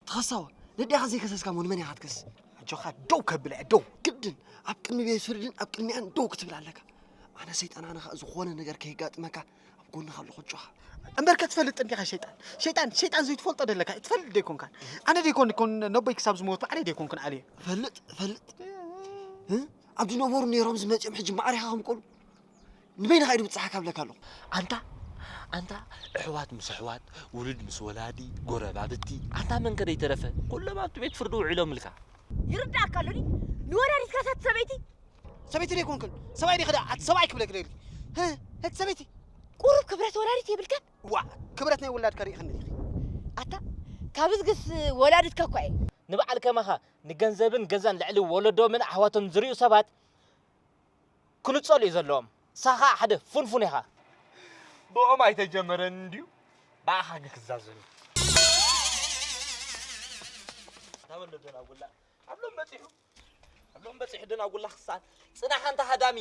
ተኸሳወ፣ ነዲያኻ ዘይከሰስካ እሞ ንመን ኢኻ ትከስስ? ኣጆኻ ደው ከብለ ደው። ግድን ኣብ ቅድሚ ቤት ፍርድን ኣብ ቅድሚኣን ደው ክትብል ኣለካ። ኣነ ሰይጣን ኣነ ኸኣ ዝኾነ ነገር ከይጋጥመካ ኣብ ጎንኻ ኣለኹ ኣጆኻ። እምበርከ ትፈልጥ እንዲኻ ሸይጣን። ሸይጣን ሸይጣን ዘይትፈልጦ ደለካ ትፈልጥ ደይኮንካን። ኣነ ደይኮን ኮን ነቦይ ክሳብ ዝሞት ባዕለይ ደይኮንኩን ኣልየ። ፈልጥ ፈልጥ። እ? ኣብ ዝነበሩ ነይሮም ዝመፅኦም ሕጂ ማዕሪኻ ከም ቆሉ ንበይንኻ ኢዱ ብፅሓካ ኣብለካ ኣለኹ። ኣንታ ኣንታ ኣሕዋት ምስ ኣሕዋት ውሉድ ምስ ወላዲ ጎረባብቲ ኣንታ መን ከ ደይተረፈ ኩሎም ኣብቲ ቤት ፍርዲ ውዒሎምልካ። ይርዳእካ ኣሎኒ ንወላዲትካ ሳት ሰበይቲ ሰበይቲ ደይኮንክን ሰብኣይ ዲኺ ደኣ ኣቲ ሰብኣይ ክብለክ ደሊ እቲ ሰበይቲ ቁሩብ ክብረት ወላዲት የብልካን። ዋ ክብረት ናይ ውላድካ ርኢኽኒ ዲኺ ኣታ ካብዝግስ ወላዲትካ እኳ እየ ንበዓል ከማኻ ንገንዘብን ገዛን ልዕሊ ወለዶምን ኣሕዋቶም ዝርእዩ ሰባት ክንጸሉ እዩ ዘለዎም። ንስኻ ሓደ ፉንፉን ኢኻ። ብኦም ኣይተጀመረን እንድዩ ብኣኻ ግን ክዛዘም እዩ። ታበሎ ደናጉላ ኣብሎም በጺሑ ኣብሎም በጺሑ ደናጉላ ክሳን ጽናሕ ኣንታ ሃዳሚ።